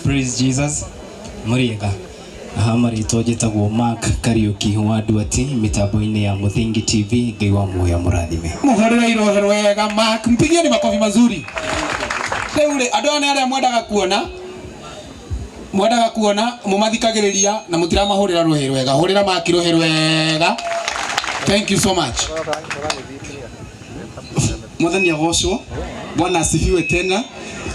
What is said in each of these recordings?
Praise Jesus. Mũriega. Aha marĩtwa njĩtagwo Mark Kariuki wa Nduati mĩtambo-inĩ ya Mũthingi TV. Ngai wa muoyo mũrathime. Muhurire irohe rwega Mark, mpigieni makofi mazuri. Rĩu rĩ, andũ aya nĩ arĩa mwendaga kuona, mwendaga kuona mumathikagĩrĩria na mũtiramahũrĩra rũhĩ rwega. Hũrĩra Mark rũhĩ rwega. Thank you so much. Mwathani agocwo. Bwana asifiwe tena.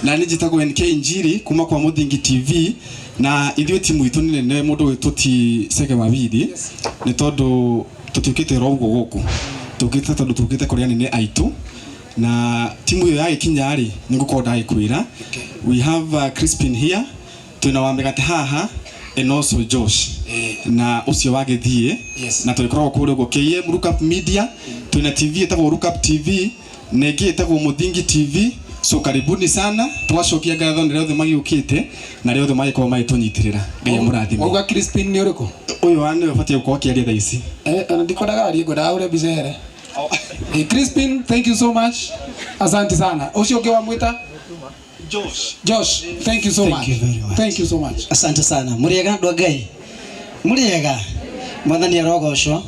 Na nĩ njĩtagwo NK Njiri kuma kwa Mũthingi TV, na ithuĩ timu itũ nĩ nene, mũndũ witũ ti Sege Wawili, nĩ tondũ tũtiũkĩte oro ũguo gũkũ, tũkĩte tondũ tũkĩte kũrĩ anene aitũ, na timu ĩyo yagĩkinya rĩ, nĩ ngũkorwo ndagĩkwĩra. We have Crispin here, twĩna wa mĩgate haha and also Josh, na ũcio wagĩthiĩ. Yes. Na tũgĩkoragwo kũrĩa ũguo KM Lookup Media, twĩna TV ĩtagwo Lookup TV na ĩngĩ ĩtagwo Mũthingi TV. So karibuni sana, twacokia ngatho nĩ arĩa othe magĩũkĩte na arĩa othe magĩkorwo magĩtũnyitĩrĩra. Ngai amũrathime. Wauga Crispin nĩ ũrĩkũ? Ũyũ wa nĩwe ũbatiĩ gũkorwo akĩaria thaa ici. Ona ndikwendaga arie, ngwendaga ahũre mbica ere. Crispin, thank you so much. Asante sana. Ũcio ũngĩ wamwĩta? Josh. Josh, thank you so Thank much. you very much. Thank you so much. Asante sana. Mũrĩega andũ a Ngai? Mũrĩega? Mwathani arogocwo.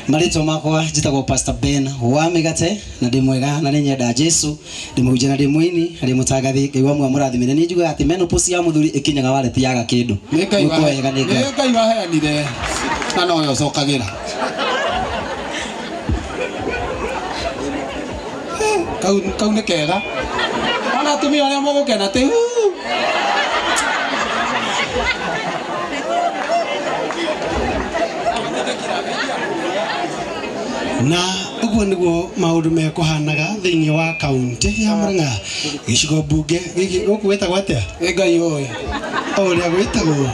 Marĩtwa makwa njĩtagwo Pastor Ben wa Mĩgate, na ndĩ mwega na nĩ nyenda Jesu, ndĩ mũhunjia na ndĩ mũini na ndĩ mũtangathi. Ngai wa muoyo amũrathime. Na niĩ njugaga atĩ menopause ya mũthuri ĩkinyaga wareti yaga kĩndũ. Nĩ Ngai Gwĩkwo wega nĩ Ngai. Nĩ Ngai waheanire na nowe ũcokagĩra. Kau nĩ kega. Ona atumia arĩa mũgũkena atĩ huu. Na ũguo nĩguo maũndũ mekũhanaga thĩinĩ wa kaunti ya Murang'a, gĩcigo mbunge gĩkĩ gũkũ gwĩtagwo atĩa? Nĩ Ngai ũĩ. O ũrĩa gwĩtagwo,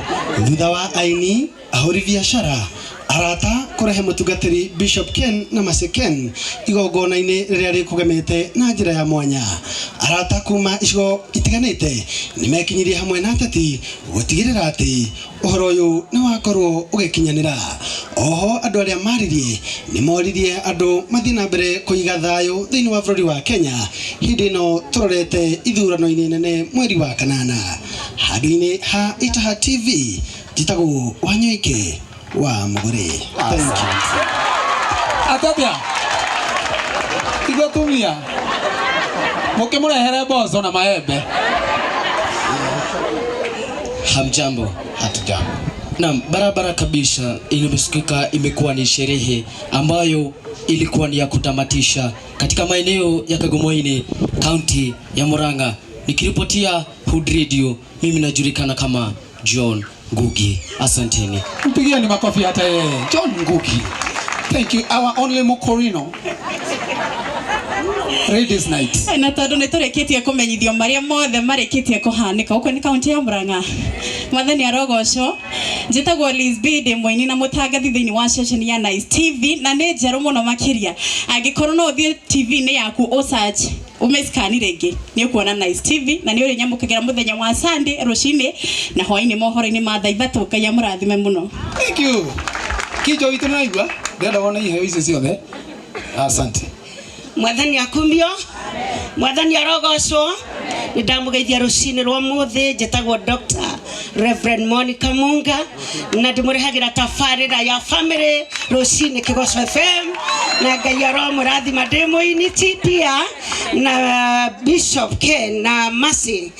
thutha wa aini, ahũri biacara, arata kũrehe mũtungatĩri Bishop Ken na Mercy Ken igongona-inĩ rĩrĩa rĩkũgemete na njĩra ya mwanya. Arata kuma icigo itiganĩte nĩmekinyirie hamwe na ateti gũtigĩrĩra atĩ ũhoro ũyũ nĩ wakorwo ũgĩkinyanĩra. Oho andũ arĩa maririe nĩ moririe andũ mathiĩ na mbere kũiga thayũ thĩinĩ wa bũrũri wa Kenya hĩndĩ ĩno tũrorete ithurano-inĩ nene mweri wa kanana. Handũ-inĩ ha Itaha TV, njĩtagwo Wanyoike wa Mũgũrĩ. Thank you. Atĩatĩa? Ithuĩ atumia mũkĩmũrehere mboco na maembe. Hamjambo. Hatujambo. Naam, barabara kabisa iliyosikika imekuwa ni sherehe ambayo ilikuwa ni ya kutamatisha katika maeneo ya Kagumoini, kaunti ya Murang'a. Nikiripotia Hood Radio, mimi najulikana kama John Ngugi. Asanteni. Mpigieni makofi hata yeye. John Ngugi. Thank you. Our only Mokorino. Ladies night. Na tondũ nĩ tũrĩkĩtie kũmenyithio marĩa mothe marĩkĩtie kũhanĩka gũkũ nĩ kaunti ya Murang'a. Mwathani arogocwo. Njĩtagwo Liz B, ndĩ mũini na mũtangathi thĩinĩ wa ceceni ya Nice TV, na nĩ njerũ mũno makĩria. Angĩkorwo no ũthiĩ TV-inĩ yaku ũ search ũmĩscan rĩngĩ, nĩ ũkuona Nice TV, na nĩ ũrĩnyamũkagĩra mũthenya wa Sunday rũcinĩ na hwainĩ mohoro-inĩ ma thaa 3. Ngai amũrathime mũno. Thank you. Kijo witũ nĩraigua? Ndĩrenda wone iheo icio ciothe. Asante. Mwathani akumio, mwathani arogocwo. Nĩ ndamũgeithia rũcinĩ rwa mũthĩ. Njĩtagwo Dr. Reverend Monica Munga, na ndĩmũrehagĩra tabarĩra ya family rũcinĩ Kĩgoco FM, na Ngai aromũrathima. Ndĩ mũini pia, na Bishop Ken na Mercy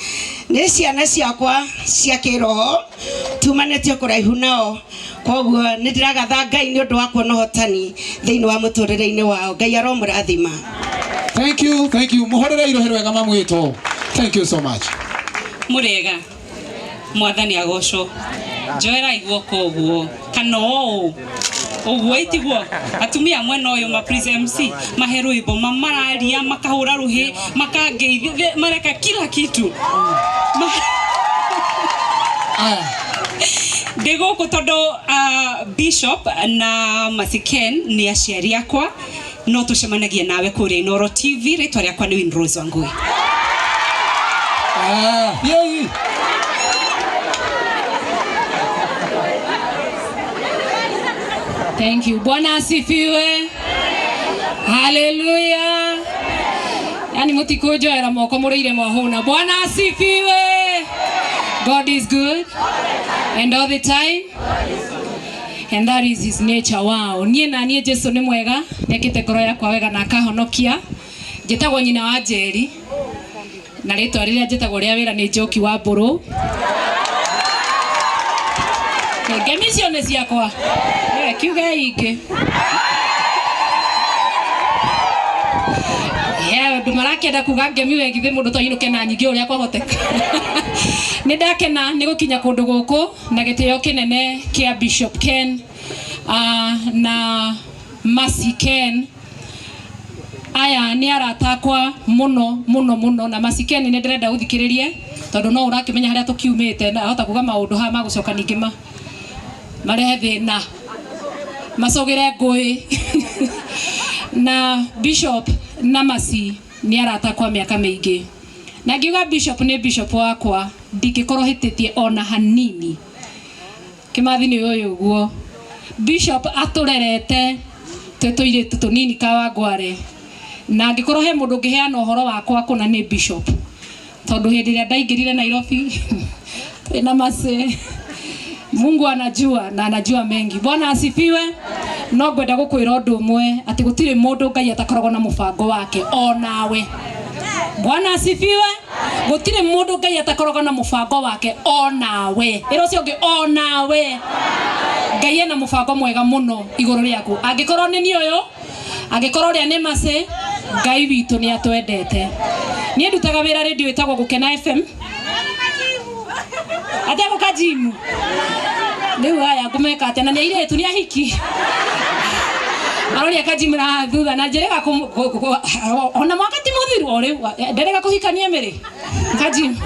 nĩ ciana ciakwa cia kĩroho, tumanĩtie kũraihu nao, koguo nĩ ndĩragatha Ngai nĩ ũndũ wa kuona ũhotani thĩinĩ wa mũtũrĩre-inĩ wao. Ngai aromũrathima. Thank you, thank you. Mũhũrĩre irohe rwega mamu witũ. Thank you so much. Mũrĩega. Mwathani agocwo. Njoerai guoko ũguo kana ũũ ũguo itiguo atumia mwena ũyũ ma Prince MC mahe rwĩmbo mamararia makahũra rũhĩ makangeithia mareka kila kitu. Ndĩ gũkũ tondũ Bishop na Mercy Ken nĩ aciari akwa, no tũcemanagia nawe kũrĩa Inooro TV. Rĩtwa rĩakwa nĩ Winrose Wangui. Yei. Thank you. Bwana asifiwe. Haleluya. Yani mũtikũnjoera moko mũrĩire mwahũna. Bwana asifiwe. God is good and all the time and that is his nature. Wow. Niĩ na niĩ Jesu nĩ mwega, nĩekĩte ngoro yakwa wega na akahonokia. Njĩtagwo nyina wa Njeri na rĩtwa rĩrĩa njĩtagwo rĩa wĩra nĩ Njoki wa Mbũrũ. Ngemi icio nĩ ciakwa. Kiuge ingĩ. Andũ marakĩenda kuga ngemi we githĩ mũndũ to ainũke na nyingĩ ũrĩa kwahoteka. Nĩ ndakena nĩ gũkinya kũndũ gũkũ na gĩtĩo kĩnene kĩa Bishop Ken na Mercy Ken. Aya nĩ arata akwa mũno mũno mũno, na Mercy Ken nĩ ndĩrenda ũthikĩrĩrie tondũ no ũrakĩmenya harĩa tũkiumĩte na ahota kuga maũndũ haha magũcoka ningĩ marehe thĩna macũgĩre ngũĩ. Na Bishop na Mercy nĩ arata kwa mĩaka mĩingĩ, na ngiuga Bishop nĩ Bishop wakwa ndingĩkorwo hĩtĩtie ona hanini. Kĩmathi nĩ ũyũ ũguo Bishop atũrerete twĩ tũirĩtu tũnini Kawangware, na angĩkorwo he mũndũ ũngĩheana ũhoro wakwa kũna nĩ Bishop, tondũ hĩndĩ ĩrĩa ndaingĩrire Nairobi twĩna Mercy, Mungu anajua na anajua mengi. Bwana asifiwe. No ngwenda gukwira undu umwe ati gutiri mundu Ngai atakoragwo na mubango wake onawe. Bwana asifiwe. Gutiri mundu Ngai atakoragwo na mubango wake onawe. Ira ucio ungi onawe. Ngai ena mubango mwega muno iguru riaku. Angikorwo ni ni uyu, angikorwo uria ni Mercy, Ngai witu ni atwendete. Nie ndutaga wira radio itagwo Gukena FM. Atia gukajimu. Riu aya ngumeka atia na ni airitu ni ahiki. Aroria kajimra thutha na njerega ona mwaka ti muthiru o riu nderega kuhikania miri kajim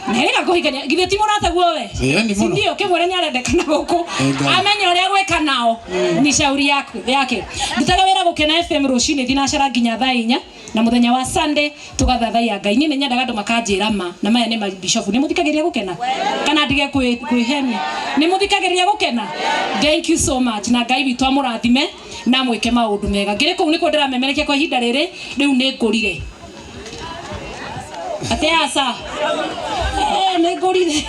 nderega kuhikania githĩ ti mũrataguo we si ndio kĩmwĩre nĩ arendekana gũkũ amenye ũrĩa gwĩka nao ni shauri yake. Ndutaga wĩra Gũkena FM rũcinĩ thinacara nginya thaa 4 na muthenya wa Sunday tugathathaiya Ngai. Niĩ nĩ nyendaga andũ makanjĩra ma na maya nĩ mabishofu. Nĩ mũthikagĩrĩria Gũkena kana ndige kwĩhenia? Nĩ mũthikagĩrĩria Gũkena? Thank you so much, na Ngai witũ amũrathime na mwĩke maũndũ mega. Ngĩrĩ kũu nĩkuo ndĩramemerekia kwa ihinda rĩrĩ rĩu nĩ ngũrire atĩ aca nĩ ngũrire.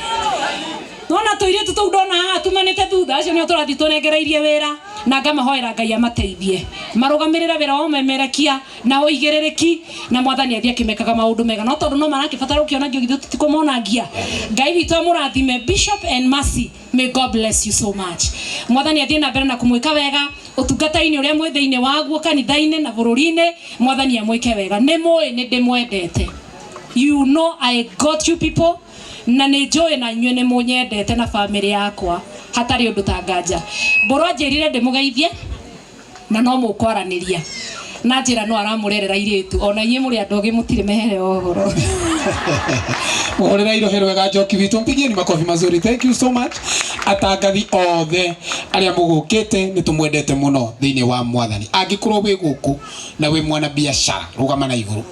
Nona tũirĩtu tũu ndona haha tumanĩte thutha acio nĩo tũrathiĩ tũnengereirie wĩra na ngamahoera Ngai amateithie marũgamĩrĩre wĩra wa ũmemerekia na ũigĩrĩrĩki na mwathani athiĩ akĩmekaga maũndũ mega, no tondũ no marakĩbatara gũkĩonagio githĩ tũtikũmonangia. Ngai witũ amũrathime. Bishop and Mercy, may God bless you so much. Mwathani athiĩ na mbere na kũmwĩka wega ũtungata-inĩ ũrĩa mwĩ thĩinĩ waguo kanitha-inĩ na bũrũri-inĩ. Mwathani amwĩke wega. Nĩ mũĩ nĩ ndĩmwendete. You know I got you people, na nĩ njũĩ na inyuĩ nĩ mũnyendete na family yakwa hatarĩ ũndũ ta nganja. Mbũrũ anjĩrire ndĩmũgeithie na no mũkwaranĩria na njĩra no aramũrerera irĩtu ona inyuĩ mũrĩ andũ ogĩ mũtirĩ mehere ũhoro. Muhurira irohe rwega Njoki witũ, mpigieni makofi mazuri. Thank you so much atangathi othe aria mugukite, ni tumwendete muno thiini wa mwathani. Angikorwo wi guku na wi mwana biashara, rugama na iguru.